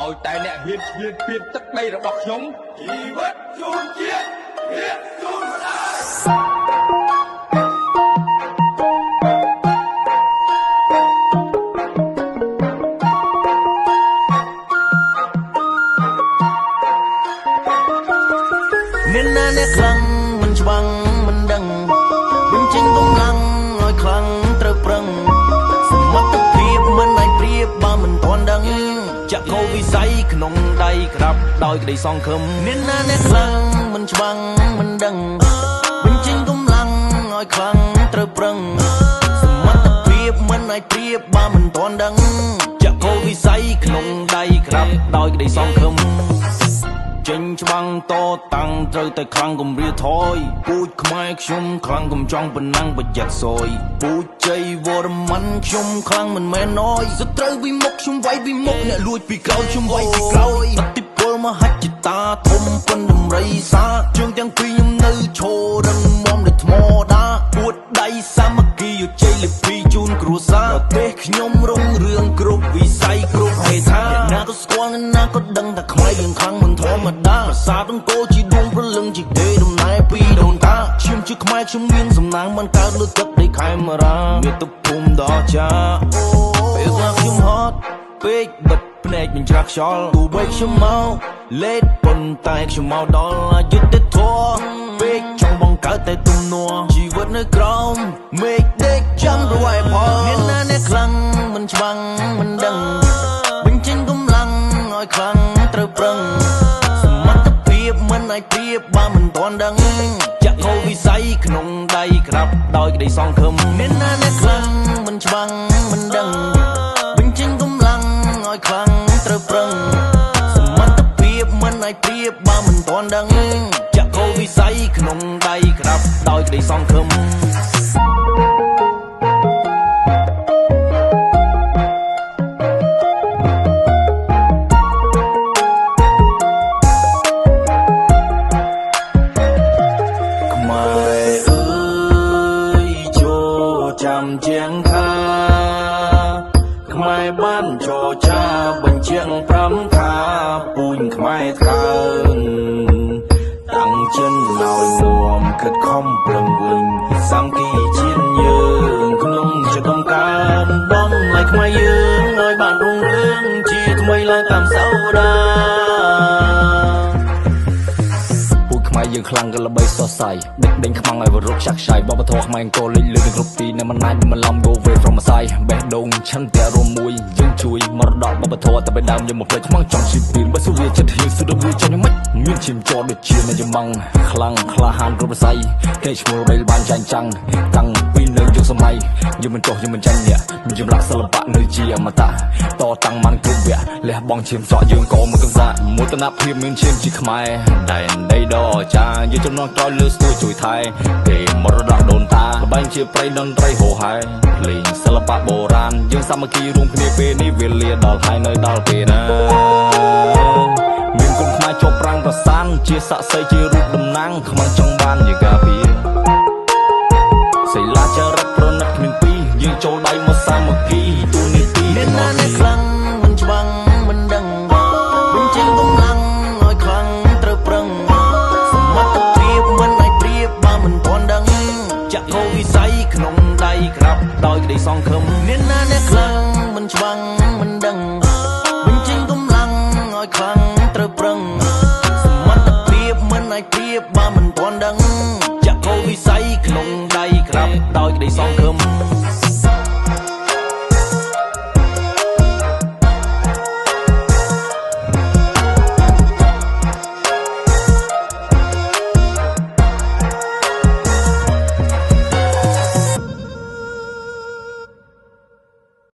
ឲ្យតែអ្នកហ៊ានឈ្លានពានទឹកដីរបស់ខ្ញុំជីវិតជូនជាតិជាតិជូនម្ដាយ មានណាអ្នកខ្លាំងមិនច្បាំងមិនដឹងបញ្ចេញកម្លាំងឲ្យខ្លាំងត្រូវប្រឹងសមត្ថភាពមិនអាចប្រៀបបើមិនទាន់ដឹងចក្ខុវិស័យក្នុងដៃក្តាប់ដោយក្តីសង្ឃឹមមានណាអ្នកខ្លាំងមិនច្បាំងមិនដឹងបញ្ចេញកម្លាំងឲ្យខ្លាំងត្រូវប្រឹងសមត្ថភាពមិនអាចប្រៀបបើមិនទាន់ដឹងចក្ខុវិស័យក្នុងដៃក្តាប់ដោយក្តីសង្ឃឹមចេញច្បាំងតតាំងត្រូវតែខ្លាំងកុំរាថយពូជខ្មែរខ្ញុំខ្លាំងកុំចង់ប៉ុណ្ណឹងប្រយ័ត្នសយពូជជ័យវរ្ម័នខ្ញុំខ្លាំងមិនមែនណយសត្រូវពីមុខខ្ញុំវាយពីមុខអ្នកលួចពីក្រោយខ្ញុំវាយពីក្រោយអតិពលមហិច្ឆតាធំប៉ុនដំរីសាជើងទាំងពីរខ្ញុំនៅឈររឹងមាំដូចថ្មដាពួតដៃសាមគ្គីយោជ័យលិភីជូនគ្រួសារប្រទេសខ្ញុំរុងរឿងគ្រប់វិស័យគ្រប់ហេដ្ឋាណាក៏ស្គាល់ណាក៏ដឹងថាខ្មែរយើងខ្លាំងមិនធម្មតាប្រាសាទអង្គរជាដួងព្រលឹងជាគេដំណែពីដូនតាឈាមជាខ្មែរខ្ញុំមានសំណាងមិនកើតលើទឹកដីខេមរាមាតុភូមិដ៏អស្ចារ្យពេលខ្លះខ្ញុំហត់ពេកបិទភ្នែកមិនច្រាស់ខ្យល់ទោះបីខ្ញុំមកលេតប៉ុន្តែខ្ញុំមកដល់អយុត្តិធម៌ពេកចង់បង្កើតតែទំនាស់ជីវិតនៅក្រោមមេឃដេកចាំប្រវាយផលមានណាអ្នកខ្លាំងមិនច្បាំងមិនដឹងបញ្ចេញកម្លាំងឲ្យខ្លាំងត្រូវប្រឹងសមត្ថភាពមិនអាចប្រៀបបើមិនទាន់ដឹងចក្ខុវិស័យក្នុងដៃក្តាប់ដោយក្តីសង្ឃឹមមានណាអ្នកខ្លាំងមិនច្បាំងមិនដឹងបញ្ចេញកម្លាំងឲ្យខ្លាំងត្រូវប្រឹងសមត្ថភាពមិនអាចប្រៀបបើមិនទាន់ដឹងចក្ខុវិស័យក្នុងដៃក្តាប់ដោយក្តីសង្ឃឹមខ្មែរអើយចូលចាំជាងខាខ្មែរបានចរចាបញ្ជាក់5ថាពូជខ្មែរថ្កើងតាំងចិនឲ្យមួមខិតខំប្រឹងវិញសាមគ្គីជាតិយើងក្នុងចិត្តដំកើងដំឡៃខ្មែរយើងឲ្យបានរុងរឿងជាថ្មីឡើងតាមសោដាយើងខ្លាំងក៏ល្បីសរសៃដេកដេញខ្មាំងឲ្យវរុកឆាក់ឆៃបបធរខ្មែរអង្គរលេចលឿនគ្រប់ទីនៅមិនអាចមិនឡំ go away from my side បេះដូងឆន្ទៈរួមមួយយើងជួយមរតកបបធរតែបេះដើមយើងមកភ្លេចខ្មាំងចង់ជីពីបើសុវាចិត្តហ៊ានសុទ្ធវាចាញ់មិនមានឈាមចដូចជានៅយម៉ងខ្លាំងក្លាហានគ្រប់វិស័យគេឈ្មោះបីបានចាញ់ចាំងតាំងពីនៅយុគសម័យយើងមិនចោះយើងមិនចាញ់អ្នកមានចម្លាក់សិល្បៈនៅជាអមតៈតតាំងបានគ្រប់វគ្គលះបង់ឈាមស្រក់យើងក៏មកកំសាមោទនភាពមានឈាមជាខ្មែរដែនដីដ៏អស្ចារ្យយើងចំនួនក្រោយលើស្ទួយជួយថែគេមរតកដូនតាល្បែងជាប្រៃតន្ត្រីហោហែភ្លេងសិល្បៈបុរាណយើងសាមគ្គីរួមគ្នាពេលនេះវេលាដល់ហើយនៅដល់ពេលណាមានគុំខ្មែរជាប់ប្រាំងប្រសានជាស័ក្តិសិទ្ធិជារូបតំណាងខ្មាំងចង់បានយើងការពារសិលាចារឹកប្រណិតគ្មានពីរយើងចូលដៃមកសាមគ្គីទូនីតិមានណាអ្នកខ្លាំងមិនច្បាំងមិនដឹងបញ្ចេញកម្លាំងឲ្យខ្លាំងត្រូវប្រឹងសមត្ថភាពមិនអាចប្រៀបបើមិនទាន់ដឹងចក្ខុវិស័យក្នុងដៃក្តាប់ដោយក្តីសង្ឃឹមមានណាអ្នកខ្លាំងមិនច្បាំងមិនដឹងបញ្ចេញកម្លាំងឲ្យខ្លាំងត្រូវប្រឹងសមត្ថភាពមិនអាចប្រៀបបើមិនទាន់ដឹងចក្ខុវិស័យក្នុងដៃក្តាប់ដោយក្តីសង្ឃ